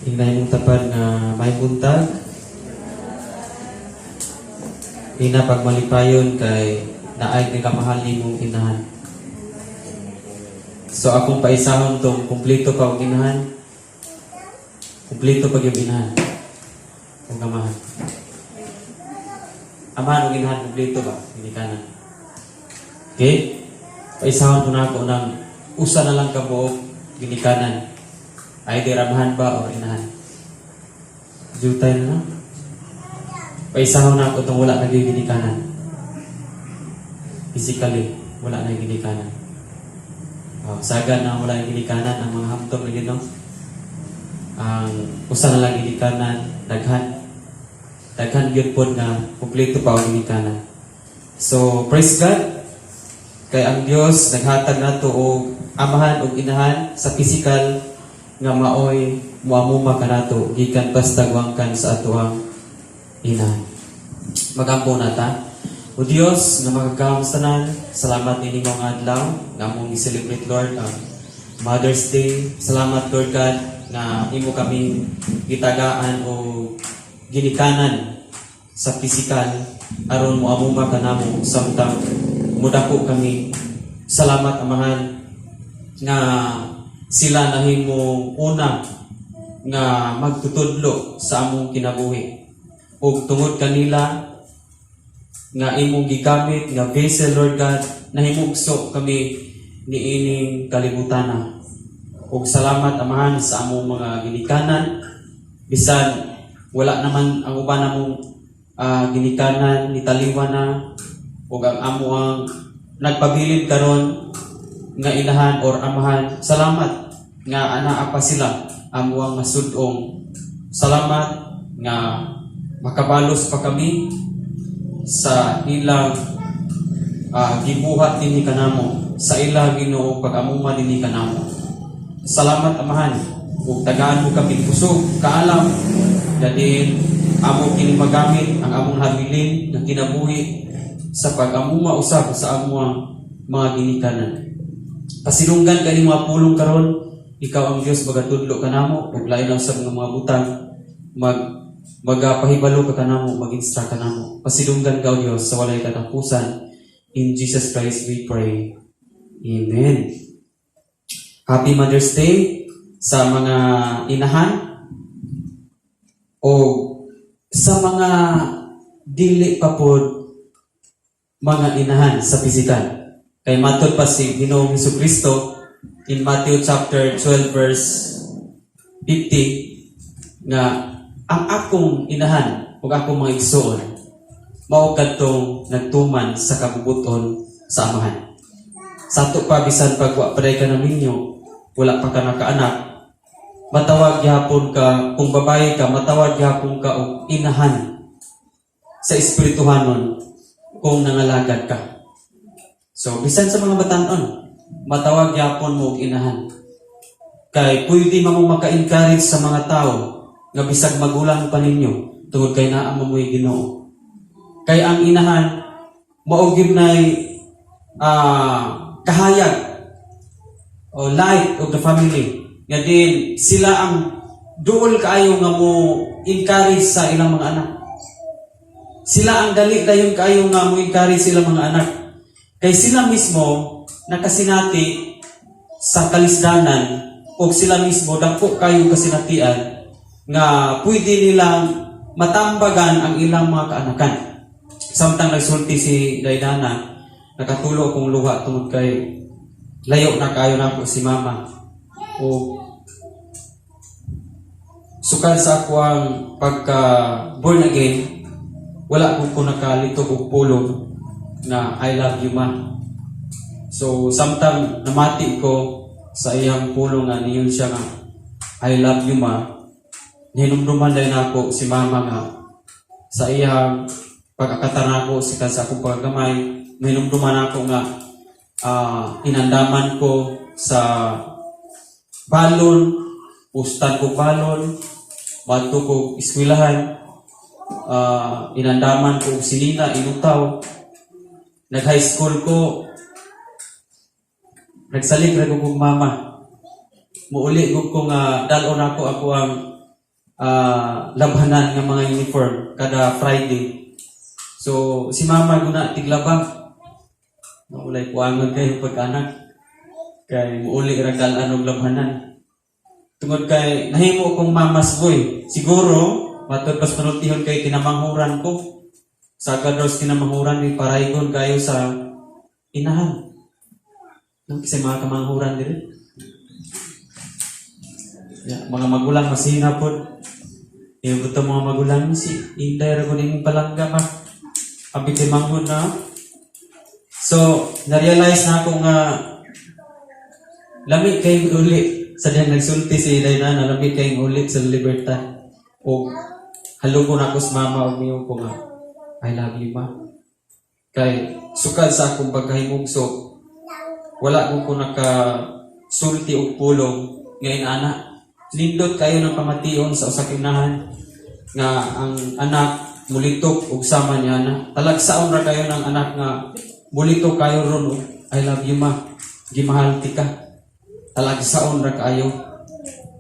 Ingna imong tapad nga maayong buntag. Ina, pagmalipayon kay naay nagamahal nimong inahan. So akong paisahon tong kumpleto pa og inahan. Kumpleto pa yung inahan. Og amahan. Amahan og inahan, kumpleto ba? Ginikanan. Okay? Paisahon ko na ako ng usa na lang kabuok ginikanan. Either amahan ba or inahan. Jutay na lang. Paisahon na ako itong wala na ginikanan. Physically, wala na ginikanan. Oh, saga na wala yung ginikanan, ang mga hamtong na gino. Ang usa na lang ginikanan, daghan. Daghan gyud pod nga kumpleto pa ang ginikanan. So, praise God. Kay ang Dios naghatag nato og amahan ug inahan sa physical nga maoy muamuma kanato gikan pa sa tagwangkan sa atoang inahan. Magampo na ta. O Dios nga makagagahom sa tanan, salamat niini mga adlaw nga among i-celebrate, Lord, ang Mother's Day. Salamat, Lord God, nga imo kami gitagaan o ginikanan sa physical aron moamuma kanamo samtang mudako kami. Salamat, Amahan, nga sila nahimo una nga magtutudlo sa among kinabuhi. Ug tungod kanila nga imong gigamit nga vessel, Lord God, nahimugso kami niining kalibutana. Ug salamat, Amahan, sa among mga ginikanan, bisan wala naman ang uban namong ginikanan nitaliwa na ug ang amo ang nagpabilin karon nga inahan or amahan, salamat nga anaa pa sila amo ang masudong. Salamat nga makabalos pa kami sa ilang gibuhat dinhi kanamo, sa ilang, Ginoo, pag-amuma dinhi kanamo. Salamat, Amahan, ug tagaan mo kami kusog kaalam dahil amo kini magamit ang among habilin nga kinabuhi sa pag-amuma usab sa among mga ginikanan. Pasilunggan kani mga pulong karon. Ikaw ang Dios magatudlo kanamo ug lain lang sa mga butang magapahibalo ka kanamo, mag-instruct kanamo. Pasilunggan ka, O Dios, sa walay katapusan. In Jesus Christ we pray. Amen. Happy Mother's Day sa mga inahan o sa mga dili pa pod mga inahan sa pisikal. Kay matod pa si Ginoong Kristo in Matthew chapter 12 verse 50 nga ang akong inahan ug akong mga igsoon mao kadtong nagtuman sa kabubuton sa Amahan. Sa ato pa, bisan pag wa pa ka naminyo, wala pa ka nakaanak, matawag gihapon ka, kung babae ka, matawag gihapon ka og inahan sa espirituhanon kung nangalagad ka. So, bisan sa mga batanon, matawag gihapon mo og inahan. Kay pwede man mo maka-encourage sa mga tao nga bisag magulang pa ninyo tungod kay naa mo mo'y Ginoo. Kay ang inahan mao gyud nay kahayag o light of the family. Nga din sila ang duol kaayo nga mo encourage sa ilang mga anak. Sila ang dali dayon kaayo nga mo encourage sa ilang mga anak. Kay sila mismo nakasinati sa kalisdanan o sila mismo dako kayo kasinatian nga pwede nilang matambagan ang ilang mga kaanakan. Samtang nagsulti si Daidana, nakatulo akong luha tungod kay layo na kayo nako si mama. O sukad sa ako ang pagka born again, wala ko nakalitok og pulong na "I love you, Ma." So samtang namati ko sa iyang pulong nga niyon siya nga "I love you, Ma," nihinumduman din ako si mama nga sa iyang pag-akatan ako sa akong paggamay, nahinumduman ako nga inandaman ko sa balon, pustan ko balon, badto ko eskwelahan, inandaman ko og sinina, inutaw. Nag-high school ko, nagsalig ra ko kog mama. Muuli ko nga dal-on ako ako ang labhanan nga mga uniform kada Friday. So si mama guna tiglaba. No, walay kuangon kayo pag-anak. Kay muuli ra dal-an og labhanan. Tungod kay nahimo kong mama's boy. Siguro matud pas panultihon kay kinamanghuran ko. Sagad daw sa kinamanghuran ni paraygon kayo sa inahan. No, kasi mga kamanghuran diri. Ya, mga magulang masina pod. Iyo buto mga magulang, si Inday ra gud imong palangga ma. Abi kay manghod na. So, na-realize na ako nga lami kay uli sa diyang nagsulti si Inday na lami kay uli sa Libertad. O halugon ako sa mama og miyo ko nga, "I love you, ma." Kay sukad sa akong pagkahimugso, wala ko naka sulti og pulong ngayon ana. Nindot kayo ng pamation sa usa ka inahan nga ang anak mulitok og sama niya na. Talagsaon ra kayo ng anak nga mulitok kayo ron og "I love you, ma. Gimahal ti ka." Talagsaon ra kaayo.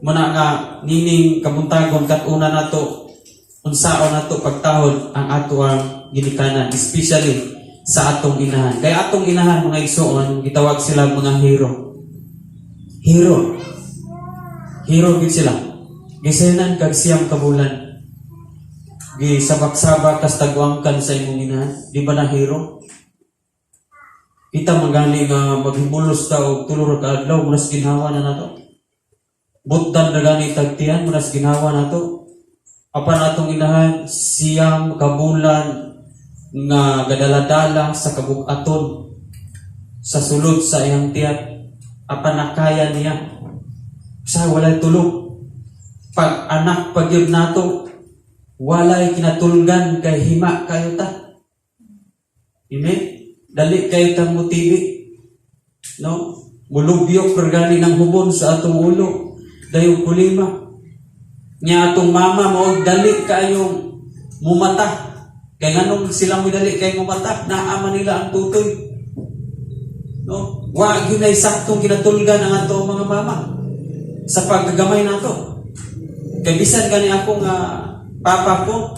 Muna nga nining kabuntagon kat-una nato unsaon nato pagtahod ang ato ang ginikanan, especially sa atong inahan. Kay atong inahan, mga igsoon, gitawag sila mga hero. Hero. Hero gid sila. Gisenan kag 9 ka bulan. Gisabak-sabak kas tagwangkan sa imong inahan. Di ba na hero? Kita man gani nga maghibulos ta og 3 ra ka adlaw, munas ginhawa na nato. Butdan na gani tagtiyan, munas ginhawa nato. Apan atong inahan, 9 ka bulan nga gadala-dala sa kabugaton sa sulod sa iyang tiyan. Apan nakaya niya. Sa walay tulog. Pag anak pagyud nato, walay kinatulgan kay hima kayo ta. Amen? Dali kayo tang mutibi. No? Mulubyok gani ng hubon sa atong ulo. Dayong kulima. Nya atong mama mo dali kayo mumata. Kay nganong sila mo dali kay mumata, naa man nila ang tutoy. No? Wa gyud nay saktong kinatulgan ang ato mga mama sa paggagamay nato. Kay bisan gani ako nga papa ko,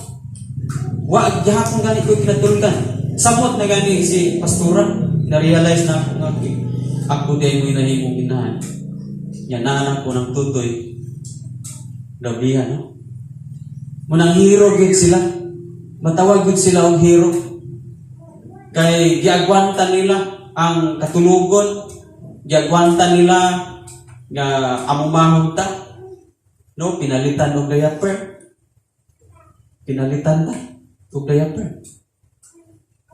wa gihapon gani ko kinatulgan. Samot na gani si pastora, na-realize na ako nga ako di mo nahimong inahan. Yan na ko ng tutoy. Grabe, no? Munang hero gyud sila. Matawag gyud sila og hero. Kay giagwanta nila ang katulugon, giagwanta nila nga amumahon ta. No, pinalitan og diaper. Pinalitan ta og diaper.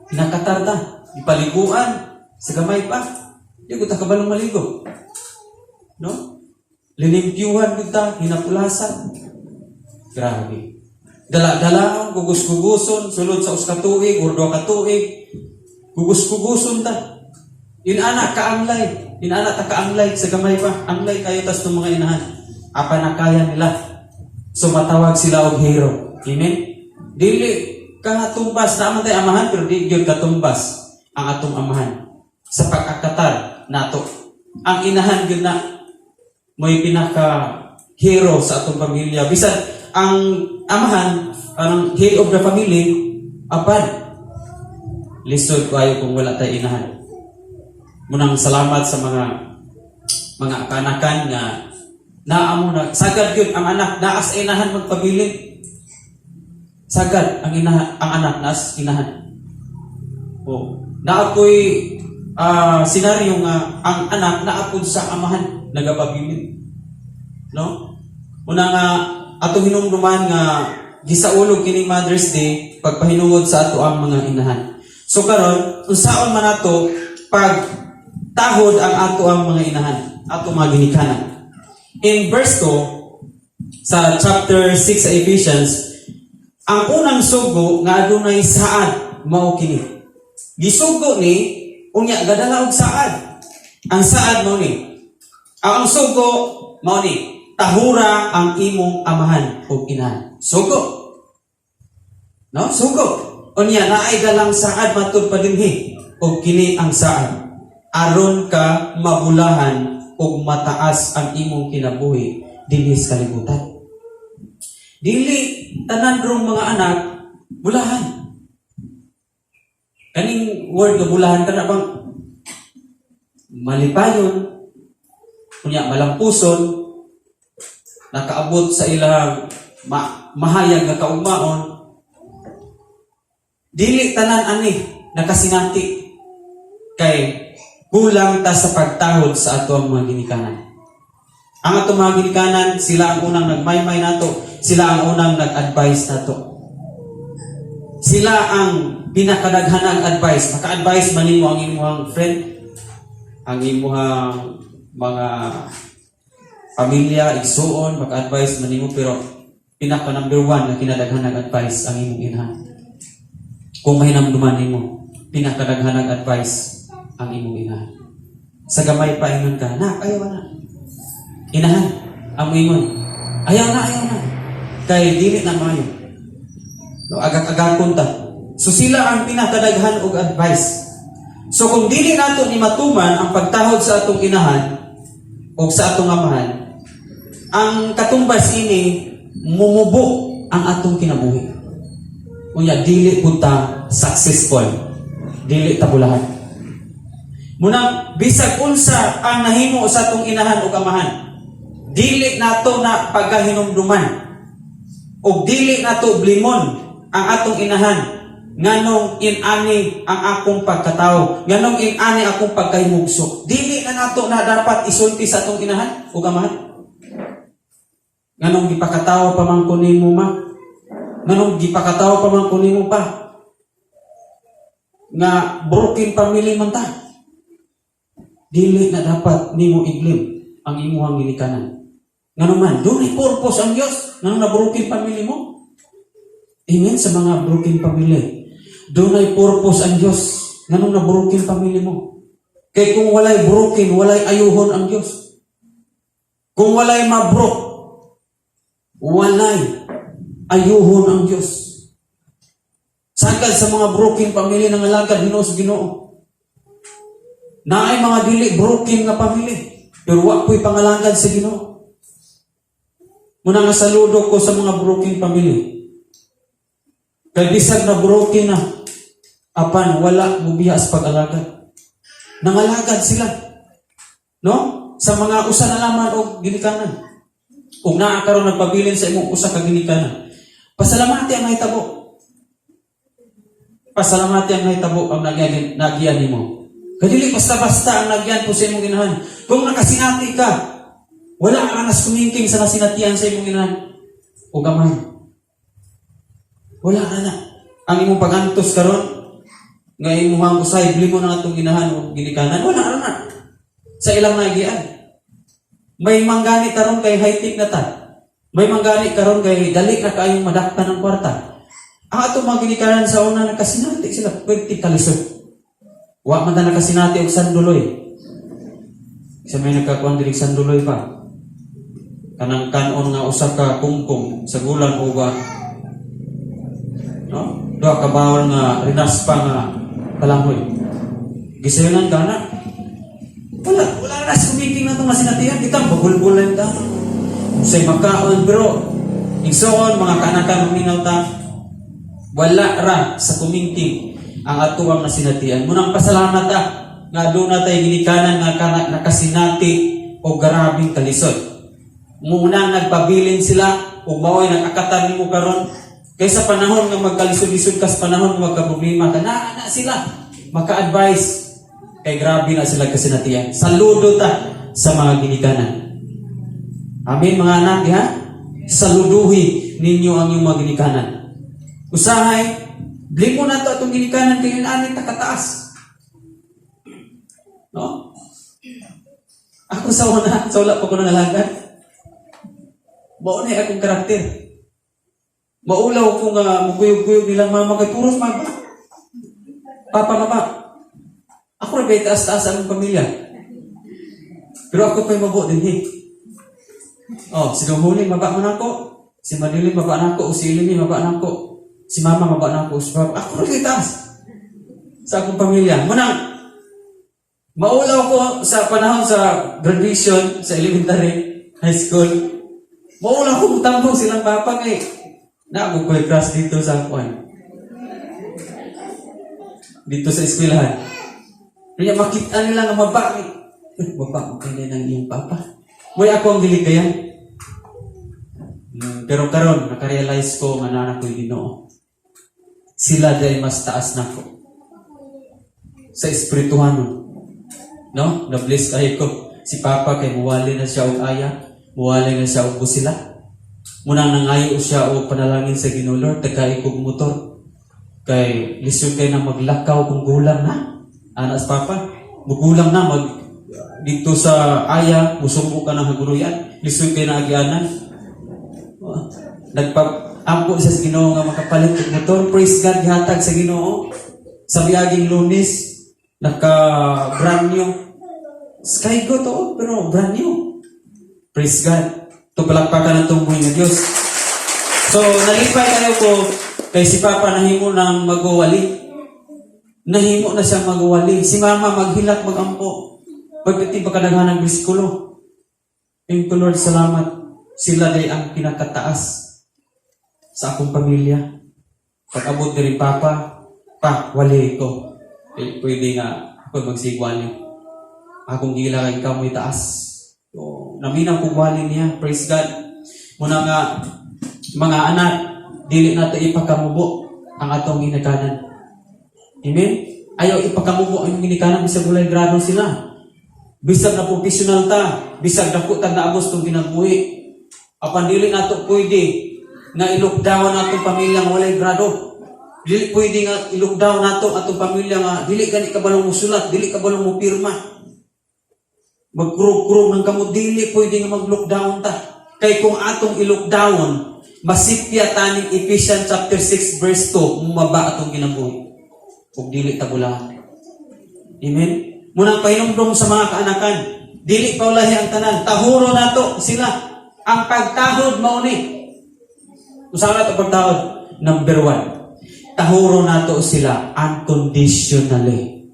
Pinakatar ta, ipaliguan sa gamay pa. Di ko ta kabalong maligo. No? Linimpyuhan gud ta, hinapulasan. Grabe. Dala-dala, gugus-guguson, sulod sa usa ka tuig or 2 ka tuig. Gugus-guguson ta. Inana kaanglay. Inana ta kaanglay sa gamay pa. Anglay kayo tas ng mga inahan. Apa na kaya nila. So matawag sila og hero. Amen? Dili katumbas na man tay amahan, pero di gyud katumbas ang atong amahan sa pag-akatar nato. Ang inahan gyud na may pinaka hero sa atong pamilya. Bisan ang amahan, ang head of the family, apan lisod kayo kung wala tay inahan. Munang salamat sa mga kanakan nga naamo na sagad gyud ang anak naa sa inahan magpabilin. Sagad ang ina, ang anak naa sa inahan. Oh, naa po'y senaryo nga ang anak naa pud sa amahan nagapabilin. No? Una nga atong hinumduman nga gisaulog kining Mother's Day pagpahinungod sa ato ang mga inahan. So karon, unsaon man ato pag tahod ang ato ang mga inahan, ato mga ginikanan? In verse 2 sa chapter 6 sa Ephesians, ang unang sugo nga adunay saad mao kini. Gisugo ni unya gadala og saad. Ang saad mao ni. Ang sugo mao ni, tahura ang imong amahan ug inahan. Sugo. No? Sugo. Unya naay dalang saad matud pa dinhi ug kini ang saad. Aron ka mabulahan ug mataas ang imong kinabuhi dinhi sa kalibutan. Dili tanan rong mga anak bulahan. Kaning word nga bulahan, kana bang malipayon, kunya malampuson, nakaabot sa ilang mahayag nga kaugmaon. Dili tanan ani nakasinati kay kulang ta sa pagtahod sa ato ang mga ginikanan. Ang ato mga ginikanan, sila ang unang nagmaymay nato, sila ang unang nag-advise nato. Sila ang pinakadaghanang advice. Maka-advise man nimo ang imong friend, ang imong mga pamilya, igsuon, maka-advise man nimo, pero pinaka number one na kinadaghanang advice ang imong inahan. Kung mahinamduman nimo, pinakadaghanang advice ang imong inahan. Sa gamay pa ingon ka, "Nak, ayaw na." Inahan, ang ingon, "Ayaw na, ayaw na. Kay dili na maayo." No, agak-agakon ta. So sila ang pinakadaghan og advice. So kung dili nato ni matuman ang pagtahod sa atong inahan o sa atong amahan, ang katumbas ini, mumubo ang atong kinabuhi. Unya dili pud ta successful. Dili ta bulahan. Munang bisag unsa ang nahimo sa atong inahan ug amahan, dili nato na pagkahinumduman ug dili nato blimon ang atong inahan nganong inani ang akong pagkatao, nganong inani akong pagkahimugso. Dili na nato na dapat isulti sa atong inahan ug amahan. "Nganong gipakatawo pa man ko nimo, Ma? Nganong gipakatawo pa man ko nimo, Pa? Nga broken family man ta." Dili na dapat nimo i-blame ang imuhang ginikanan. Ngano man, dunay purpose ang Dios. Ngano na broken family mo? Amen sa mga broken family. Dunay purpose ang Dios. Nganong na broken family mo? Kay kung walay broken, walay ayuhon ang Dios. Kung walay mabrok, walay ayuhon ang Dios. Sagad sa mga broken family, nangalagad hinuon sa Ginoo. Naay mga dili broken nga family, pero wa po'y pangalagad sa Ginoo. Muna nga saludo ko sa mga broken family. Kay bisag na broken na, apan wala mubiya sa pag-alagad. Nangalagad sila. No? Sa mga usa na lamang og ginikanan. Ug naa karon nagpabilin sa imong usa ka ginikanan, pasalamati ang nahitabo. Pasalamati ang nahitabo, ang nagyan nimo. Kay dili basta-basta ang nagyan po sa imong inahan. Kung nakasinati ka, wala ka nas kumingking sa nasinatian sa imong inahan o gamay. Wala ka na. Ang imong pagantos karon nga imong usay blimo na atong inahan o ginikanan, wala ka na sa ilang nagian. May manggani karon kay high-tech na ta. May manggani karon kay dali na kaayong madakpan ng kwarta. Ang atong mga ginikanan sa una, nakasinati sila, pwede kalisod. Wa man ta nakasinati og sanduloy. Sa may nagkakuan diri, sanduloy pa. Kanang kanon nga usa ka kumkum sa gulan o ba, no? Duha ka bawol nga rinaspa nga kalanghoy. Gisayunan ka na. Wala, wala na sa kumingking na itong masinatian. Kita, bagulbulan ta. Unsay makaon, pero igsoon, mga kanakan, maminaw ta, wala ra sa kumingking ang atuang nasinatian. Munang pasalamat ta, nga duna tay ginikanan nga kana, nakasinati o garabing kalisod. Munang nagpabilin sila ug mao'y nag-akatan nimo karon. Kaysa panahon nga magkalisod-lisod ka, sa panahon nga magkaproblema ka, naa na sila maka-advise kay grabe na sila kasinatian. Saludo ta sa mga ginikanan. Amen, mga anak, ha? Saluduhi ninyo ang inyong mga ginikanan. Usahay, blame mo na to atong ginikanan kay ani ta kataas. No? Ako sa una, sa wala pa ko nangalagad. Mao na akong karakter. Maulaw ko nga mukuyog-kuyog nilang mama kay puros mama. Papa, mama. Ako ra taas-taas ang among pamilya. Pero ako pa'y mabo din eh. Oh, si Dong maba man ako. Si Madeline, maba na ako. O si Ilimi, maba na ako. Si Mama, maba na ako. Si Papa, ako rin taas sa akong pamilya. Munang, maulaw ko sa panahon sa graduation, sa elementary, high school. Mao lang akong tambong silang papa kay na ako ko'y crush dito sa kuan. Dito sa eskwelahan. Kaya makita nila nga maba. Eh, baba, okay na ng iyong papa. Mo'y ako ang gilikayan. Pero karon nakarealize ko nga naa ko'y Ginoo. Sila dahil mas taas nako sa espirituhanon. No? Na-bless kayo ko. Si Papa kay muwali na siya og aya, muwali na siya og sila. Munang nangayo siya og panalangin sa Ginoo, "Lord, tagai kog motor. Kay lisod kay na maglakaw kung gulang na." Ana sa Papa, mugulang na mag dito sa aya, musubo ka ng haguruyan, lisod kay na agianan. Oh, nagpa ampo siya sa Ginoo nga makapalit og motor. Praise God, gihatag sa Ginoo. Sa miaging Lunes, naka brand new. Skygo to, pero brand new. Praise God. Ito palakpakan ng tunggoy ng Diyos. So, nalipay kayo ko kay si Papa nahimo ng magwawali. Nahimo na siya magwali. Si Mama maghilak magampo. Pagdating pa kadaghan ng bersikulo. Thank you, Lord, salamat. Sila day ang pinakataas sa akong pamilya. Pag abot diri, "Papa, pa, wali ko. Eh, pwede nga ako magsigwali. Akong gila kay ikaw mo'y taas." So, naminaw kong wali niya. Praise God. Muna nga, mga anak, dili nato ipakamubo ang atong ginikanan. Amen? Ayaw ipakamubo ang ginikanan bisag walay grado sila. Bisag na professional ta, bisag dako tag naabos tong kinabuhi. Apan dili nato pwede nga i-lockdown atong pamilya nga walay grado. Dili pwede nga i-lockdown nato atong pamilya nga dili gani kabalong musulat, dili kabalong mupirma. Magkurog-kurog ng kamot, dili pwede nga mag-lockdown ta. Kay kung atong i-lockdown, masipya taning Ephesians chapter 6 verse 2, mumaba atong kinabuhi. Ug dili ta bulahan. Amen? Munang pahinumdum sa mga kaanakan, dili pa ulahi ang tanan, tahuro nato sila. Ang pagtahod mao ni. Usa na to pagtahod? Number one, tahuro nato sila unconditionally.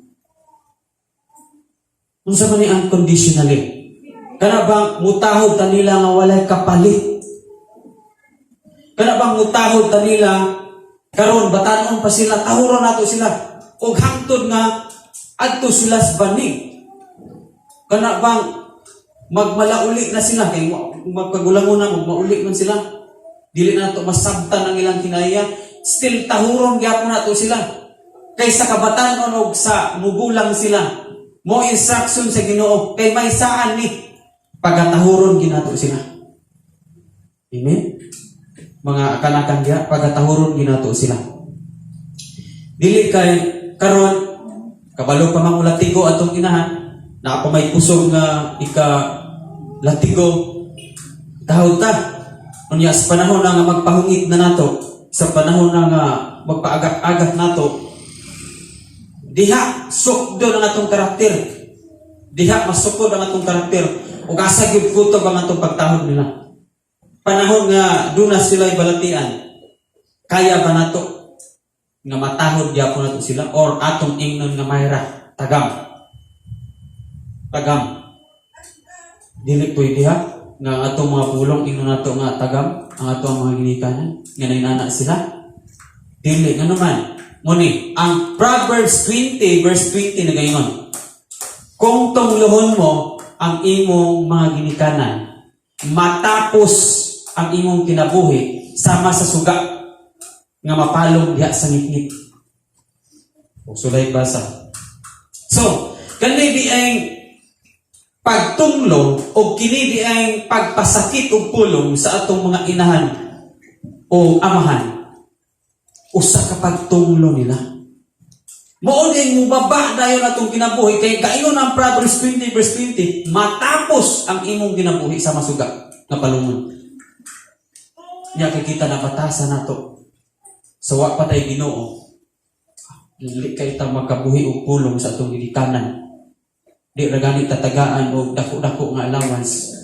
Unsa man ni unconditionally? Kana bang mutahod ta nila nga walay kapalit? Kana bang mutahod ta nila karon batanon pa sila, tahuro nato sila ug hangtod nga adto sila sa banig. Kana bang magmalauli na sila kay magkagulangon na, magmauli man sila. Dili na nato masabtan ang ilang kinaya, still tahuron gyapon nato sila. Kay sa kabataan og sa mugulang sila, mo instruction sa Ginoo kay may saan ni pagatahuron ginato sila. Amen. Mga kanakan diya, pagatahuron ginato sila. Dili kay karon kabalo pa mang latigo atong inahan, naa pa may kusog nga ika latigo, tahod ta. Unya sa panahon na nga magpahungit na nato, sa panahon na nga magpaagak-agak nato, diha sukdo ang atong karakter. Diha masukod ang atong karakter. Ug asa gyud kutob ang atong pagtahod nila. Panahon nga duna sila balatian, kaya ba nato nga matahod gyapon nato sila or atong ingnon nga mayra tagam? Tagam. Dili pwede ha nga ang atong mga pulong ingnon nato nga tagam ang atong mga ginikanan nga nainana sila. Dili nga naman. Muni, ang Proverbs 20 verse 20 nagaingon, "Kung tunglohon mo ang imong mga ginikanan, matapos ang imong kinabuhi sama sa suga nga mapalong diha sa ngitngit." O sulay basa. So, kani di ang pagtunglo o kini di ang pagpasakit og pulong sa atong mga inahan o amahan. Usa ka pagtunglo nila. Mao din mubaba dayon atong kinabuhi kay kaingon ang Proverbs 20 verse 20, matapos ang imong kinabuhi sa masuga nga palungon. Nya kay kita na batasan nato sa wa pa tay Ginoo. Dili kay ta makabuhi og pulong sa atong ginikanan. Di ra gani tatagaan og dako-dako nga allowance.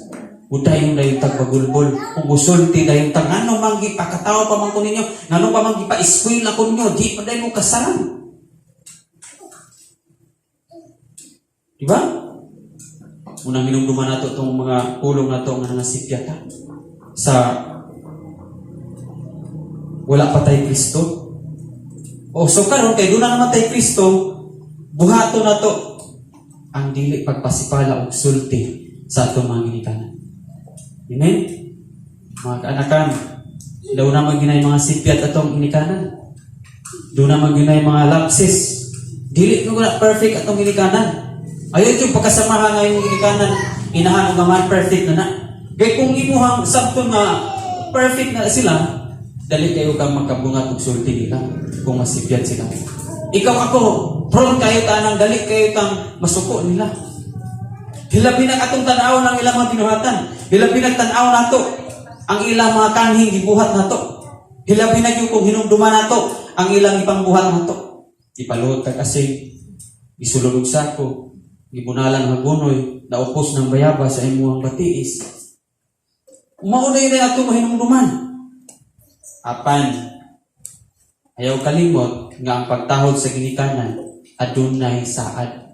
Udayon dayon tagbagulbol. Kung musulti dayon tag ngano man gipakatawo pa man ko ninyo, ngano pa man gipa-eskwela ko ninyo, di pa dayon mo kasaran. Di ba? Unang hinumduman nato itong mga pulong nato nga nangasipya ta. Sa wala pa tay Kristo. O so karon kay duna naman tay Kristo, buhato na to ang dili pagpasipala og sulti sa atong mga ginikanan. Amen? Mga kaanakan, daw naman ginay mga sipyat atong ginikanan. Doon naman ginay mga lapses. Dili ko na perfect atong ginikanan. Ayaw yung pagkasamahan nga imong ginikanan, inahan og amahan, perfect na na. Kay kung imuhang sabton nga perfect na sila, dali kayo kang makabungat og sulti nila kung masipyat sila. Ikaw ako, prone kayo tanang dali kayo kang masuko nila. Hilabi na atong tan-aw ng ilang mga binuhatan. Hilabi na tan-aw nato ang ilang mga kanhing gibuhat nato. Hilabi na yung kung hinumduman nato ang ilang ipangbuhat nato. Ipaluhot kag asin, isulod og sako, gibunalan hagunoy, naupos ng bayaba sa imuhang batiis. Mao na yun ay ato mahinumduman. Apan, ayaw kalimot nga ang pagtahod sa ginikanan adunay saad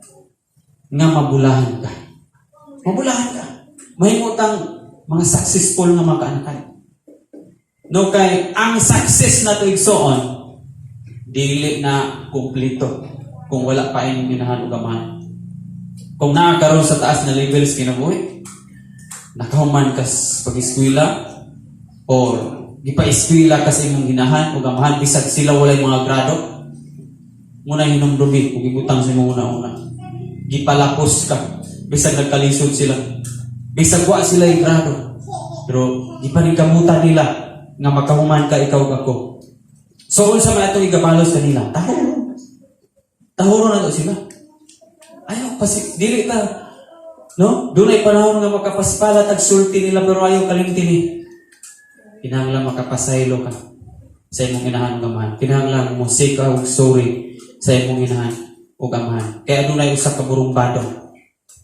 nga mabulahan ka. Mabulahan ka. Mahimutang mga successful nga mga kaanakan. No, kay ang success na to, igsoon, dili na kumpleto kung wala pa inyong inahan ug amahan. Kung naa karon sa taas na levels kinabuhi, nakahuman ka sa pag-eskwela or gipa-eskwela ka sa imong ginahan ug amahan bisag sila walay mga grado, muna hinumdumi ug ibutang sa imong una-una. Gipalapos ka bisag nagkalisod sila. Bisag wa sila yung grado. Pero gipaningkamutan nila nga makahuman ka, ikaw ug ako. So unsa man atong igabalos kanila? Tahuro. Tahuro na to sila. Ayaw pasi dili ta, no? Dunay panahon nga makapasipala tag sulti nila, pero ayaw kalimti ni. Kinahanglan makapasaylo ka sa imong inahan ug amahan. Kinahanglan mo say ka og sorry sa imong inahan ug amahan. Kaya adunay usa ka burumbado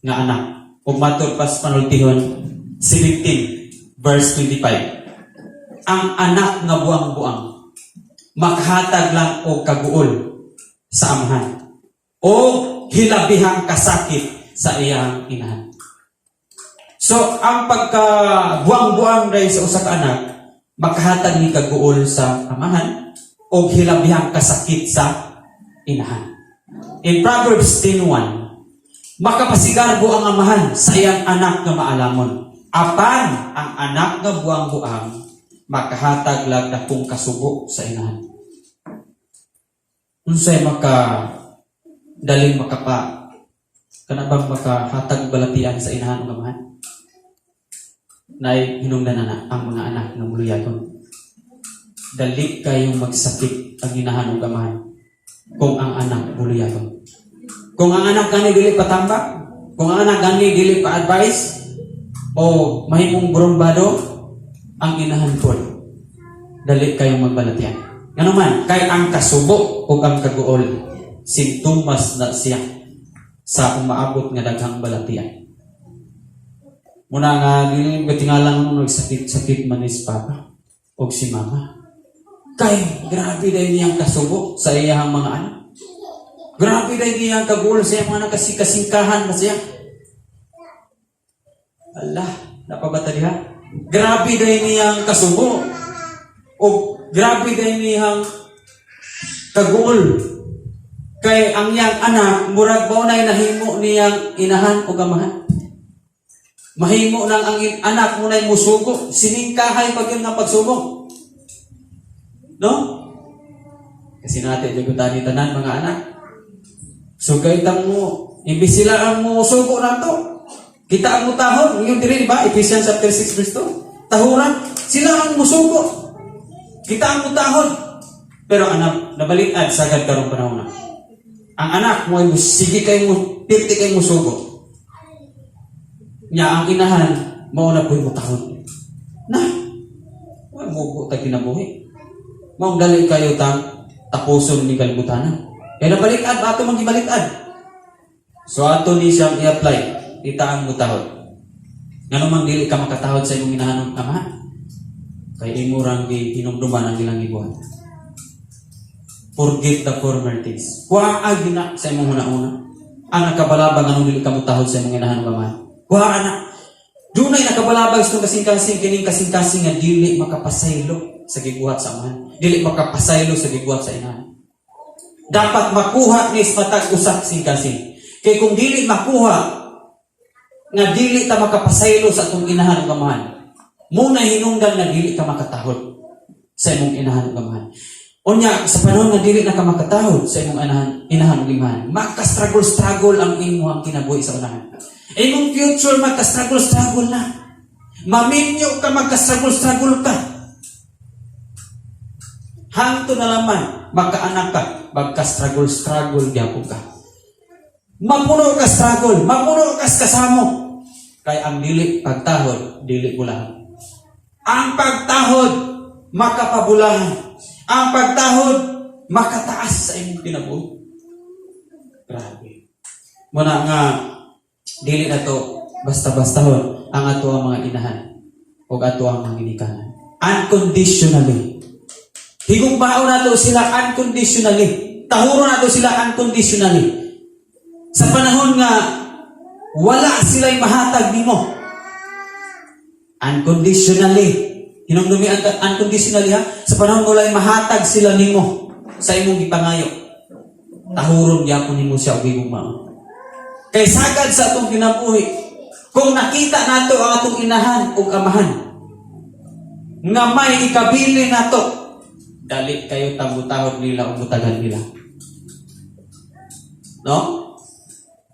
nga anak. Ug matud pas Panultihon 17 verse 25. Ang anak nga buang-buang makahatag lang og kaguol sa amahan o hilabihang kasakit sa iyang inahan. So, ang pagka buang-buang dahil sa usa ka anak, makahatag ni kaguol sa amahan o hilabihang kasakit sa inahan. In Proverbs 10:1, makapasigarbo ang amahan sa iyang anak nga maalamon. Apan ang anak nga buang-buang makahatag lag dakong kasubo sa inahan. Unsay maka daling makapa kana bang makahatag balatian sa inahan o amahan? Nay hinungdan na ang mga anak nga buluyagon. Dali kayong magsakit ang inahan o amahan kung ang anak buluyagon. Kung ang anak gani dili patambak, kung ang anak gani dili pa advice o mahimong burumbado, ang inahan po dali kayong magbalatian. Ngano man, kay ang kasubo o ang kaguol, sintomas na siya sa umaabot nga daghang balatian. Muna nga dili katingalang mo nagsakit-sakit man ni si papa o si mama. Kay grabe dahil niyang kasubo sa iyang mga anak. Grabe dahil niyang kaguol sa iyang mga anak kasi kasingkahan na siya. Allah, napabata diha. Grabe dahil niyang kasubo. O grabe dahil niyang kaguol. Kay ang iyang anak, murag ba na'y nahimo niyang inahan o amahan. Mahimo nang ang anak mo na'y musugo, siningkahay pag yun nga pagsugo. No? Kasi natin, di ko tani tanan, mga anak. So kay mo, imbis sila ang musugo nato, kita ang mutahon, yung diri, di ba? Ephesians chapter 6 verse 2. Tahuran, sila ang musugo. Kita ang mutahon. Pero anak, nabaliktad sagad karong panahon na. Ang anak mo ay sige kay mo, pirti kay musugo. Nya ang inahan, mao na po'y mutahon. Na, wa mo ta kinabuhi. Maong dali kayo tang tapuson ni kalibutana. Kaya nabaliktad, ato mang gibaliktad. So ato ni siyang i-apply, kita ang mutahod. Ngano man dili ka makatahod sa imong inahan ug ama? Kay imo rang gihinumduman ang ilang gibuhat. Forget the former things. Kuha na sa imong una-una. Ang nakabalabang anong dili ka mutahod sa imong inahan ug ama. Kuha na. Dunay nakabalabag sa itong kasing-kasing, kining kasing-kasing nga dili makapasaylo sa gibuhat sa amahan. Dili makapasaylo sa gibuhat sa inahan. Dapat makuha ni matag usa kasing-kasing. Kay kung dili makuha nga dili ta makapasaylo sa atong inahan ug amahan, muna hinungdan nga dili ka makatahod sa imong inahan ug amahan. Unya, sa panahon nga dili na ka makatahod sa imong inahan ug amahan, maka-struggle-struggle ang imong kinabuhi sa unahan. Imong future, maka-struggle-struggle na. Maminyo ka, magka-struggle-struggle ka. Hangto na laman, magkaanak ka, magka-struggle-struggle gyapon ka. Mapuno ka struggle, mapuno ka kasamo. Kay ang dili pagtahod, dili bulahan. Ang pagtahod, makapabulahan. Ang pagtahod, makataas sa imong kinabuhi. Grabe. Muna nga, dili na to basta-bastahon ang ato ang mga inahan o ato ang mga ginikanan. Unconditionally. Higugmaon nato sila unconditionally. Tahuro nato sila unconditionally. Sa panahon nga wala sila'y mahatag nimo. Unconditionally. Hinumdumi unconditionally, ha. Sa panahon walay mahatag sila nimo sa imong gipangayo, tahuron gyapon nimo siya og higugmaon. Kay sagad sa atong kinabuhi, kung nakita nato ang atong inahan ug amahan nga may ikabili nato, dali kayo tambutahod nila ug mutagan nila. No?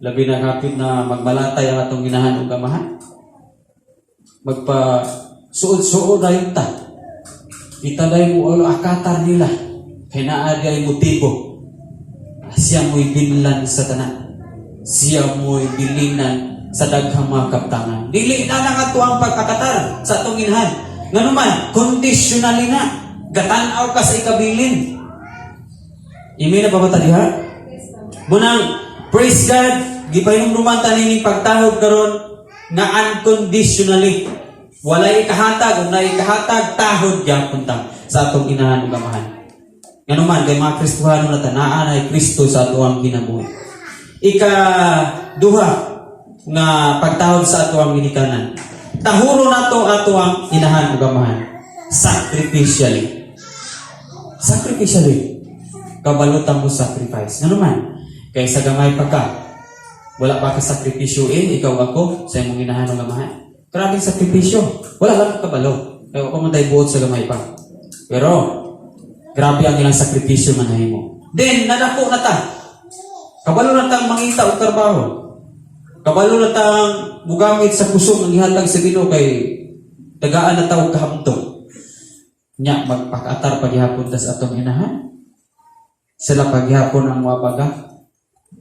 Labi na kapit na magmalatay ang atong inahan ug amahan. Magpa suod-suod dayon ta. Kita day mo ulo akatar nila. Kay naa di ay motibo. Siya mo'y binlan sa tanan. Siya mo'y bilinan sa daghang mga kaptangan. Dili na lang ato ang pag-akatar sa atong inahan. Nganuman, conditionally na. Gatanaw ka sa ikabilin. Amen na pa ba ta diha? Bunang, praise God, gipahinumduman ta nining pagtahod karon nga unconditionally. Walay ikahatag, kung naay ikahatag, tahod gyapon ta sa atong inahan ug amahan. Nganuman, kay mga Kristohano na ta, naa nay Kristo sa atoang kinabuhi. Ika duha nga pagtahod sa atoang ginikanan. Tahuro nato atoang inahan ug amahan sacrificially. Sacrificially. Kabalutan mo sacrifice. Ngano man? Kay sa gamay pa ka, wala pa ka sakripisyo eh, ikaw ako, sa imong inahan ug amahan. Grabing sakripisyo. Wala lang kabalo. Kaya wa pa man tayo buot sa gamay pa. Pero, grabe ang ilang sakripisyo man nahimo. Then, nadako na ta. Kabalo na tang mangita og trabaho. Kabalo na tang mugamit sa kusog ang gihatag sa Ginoo kay tagaan na ta og kahamtong. Nya magpakatar paghihapon tas atong inahan. Sila paghihapon ang mabaga.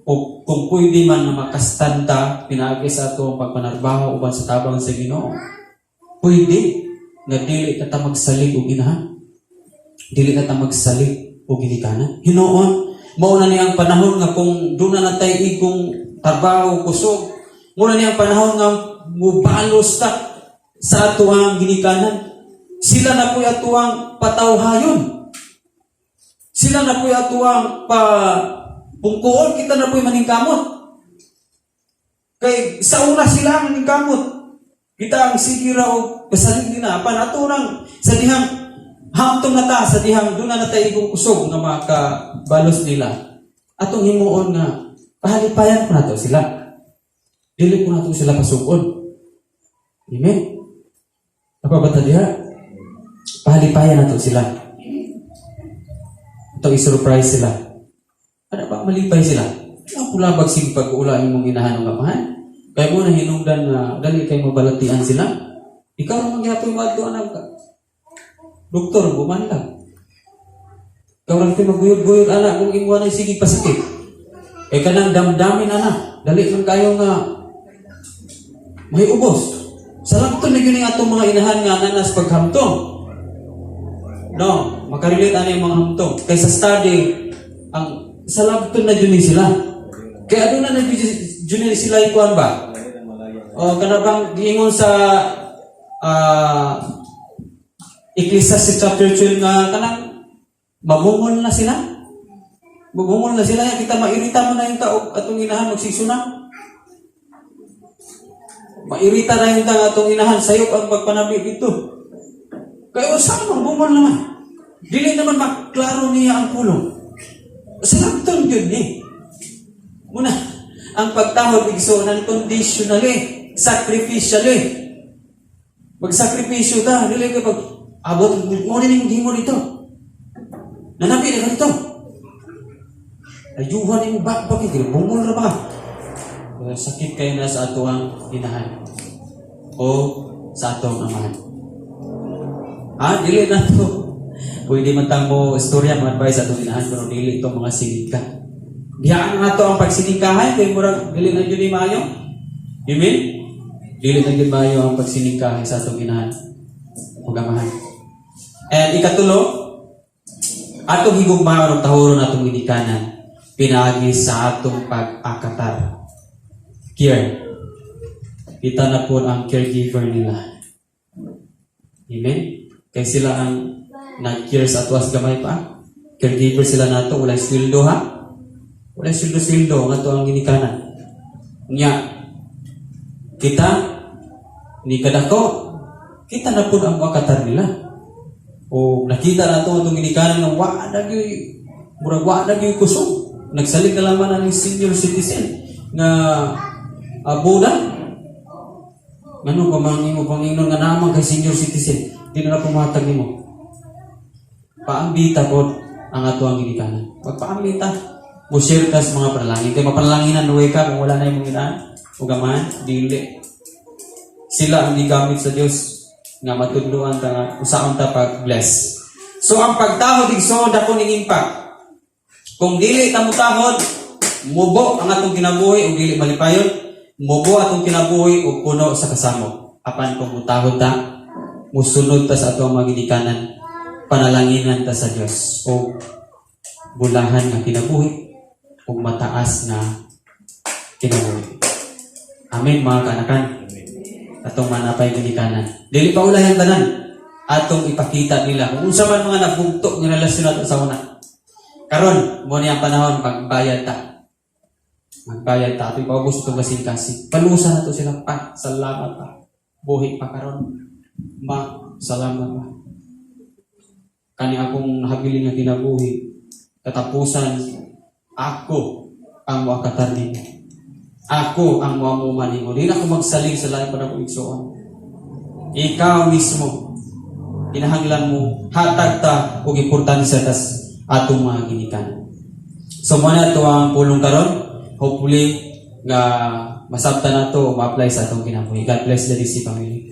O kung pwede man na makastanda pinaagi sa atong pagpanarbaho uban sa tabang sa Ginoo. Pwede nga dili ka ta magsalig og inahan. Dili ka ta magsalig og ginikanan. Hinuon, mao na ni ang panahon nga kung doon na natay igong trabaho kusog, mao na ni ang panahon nga mubalos ta sa atuang ginikanan. Sila na po'y atuang patawhayon. Sila na po'y atuang pa pungkuon, kita na po'y maningkamot. Kay sa una sila ang maningkamot. Kita ang sige ra og kasalig nila. Apan ato nang sa dihang hamtong na ta, sa dihang doon na natay igong kusog nga makabalos nila. Atong himuon nga pahalipayan po nato sila. Dili po nato sila pasukon. Amen. Apa ba ta diha? Pahalipayan nato sila. Ito i-surprise sila. Ano ba malipay sila? Ang kulabag sige pag-ula imong inahan ng amahan. Kaya mo na hinungdan nga dali kay mabalatian sila. Ikaw ra man gyapon mo adto anak ka. Doktor, bumanlag. Ikaw ra kay maguyod-guyod anak kung imo na sige pasakit. Kay kanang damdamin anak, dali man kayo nga may ubos. Sa langton na yun yung atong mga inahan nga nanas paghamtong. No, makarelate ani ang mga hamtong. Kay sa study, ang sa labton na yun sila. Kaya doon na yun sila ikuan ba? O kana bang giingon sa Ecclesiastes chapter 12 nga kanang mabungol na sila. Mabungol na sila kita mairita mo na yung tao atong inahan magsiso na. Mairita na yung tang atong inahan, sayop ang pagpanabi dito. Kaya usa man bungol naman. Dili naman maklaro niya ang pulong. Salabton yun ni. Muna, ang pagtahod, igsoon, unconditionally, sacrificially. Magsakripisyo ta, dili ka pag abot mo rin yung mo dito. Nanabi na ka dito. Ayuhan ni mo bakbak, eh, bungol ra ba? Sakit kayo na sa atoang inahan o sa atong amahan. Ah, dili na to. Pwede man tang mo istorya, mga advice sa atong inahan, pero dili ito mga singka. Biyaan nga to ang pagsiningkahay kay murag dili na gyud ni maayo. Amen? Dili na gyud maayo ang pagsiningkahay sa atong inahan ug amahan. And ikatulo, atong higugmaon ug tahuron atong ginikanan pinaagi sa atong pag-akatar. Care. Kita na po ang caregiver nila. Amen? Kay sila ang nag-care sa atuas gamay pa. Caregiver sila nato, walay sweldo ha. Walay sweldo-sweldo nga to ang ginikanan. Nya, kita, ni kadako, kita na po ang makatar nila. O nakita na to itong ginikanan nga wa na gyud, murag wa na gyud kusog. Nagsalig na lamang ang senior citizen nga abuda. Ngano pa man imo pangingnon nga naman kay senior citizen, di na pumatag nimo. Paambita po ang ato ang ginikanan. Pagpaambita, mo share ka sa mga panalangin. Kay mapanalangin na ka kung wala na imong inahan o gamahan, dili. Sila ang gigamit sa Dios nga matudloan ta nga usaon ta pag bless. So ang pagtahod, igsoon, dako ning impact. Kung dili ta mutahod, mubo ang atong kinabuhi ug dili malipayon, mubo atong kinabuhi ug puno sa kasamok. Apan kung mutahod ta, musunod ta sa atong mga ginikanan, panalanginan ta sa Dios o bulahan nga kinabuhi ug mataas na kinabuhi. Amen, mga kaanakan. Atong manapay ginikanan. Dili pa ulahan tanan. Atong ipakita nila kung unsa man mga nabugto nga relasyon nato sa una. Karon, mo ni ang panahon pagbayad ta. Magbayad ta ato ipaubos itong kasing-kasing. Palusa nato sila pa. Salamat pa. Buhi pa karon. Ma, salamat pa. Kani akong nahabilin nga kinabuhi. Katapusan, ako ang muakatar nimo. Ako ang muamuman nimo. Di na ako magsalig sa lain pa na igsoon. Ikaw mismo, kinahanglan mo hatag ta og importansya tas atong mga ginikan. So mo na to ang pulong karon. Hopefully nga masabtan nato o ma-apply sa atong kinabuhi. God bless the DC family.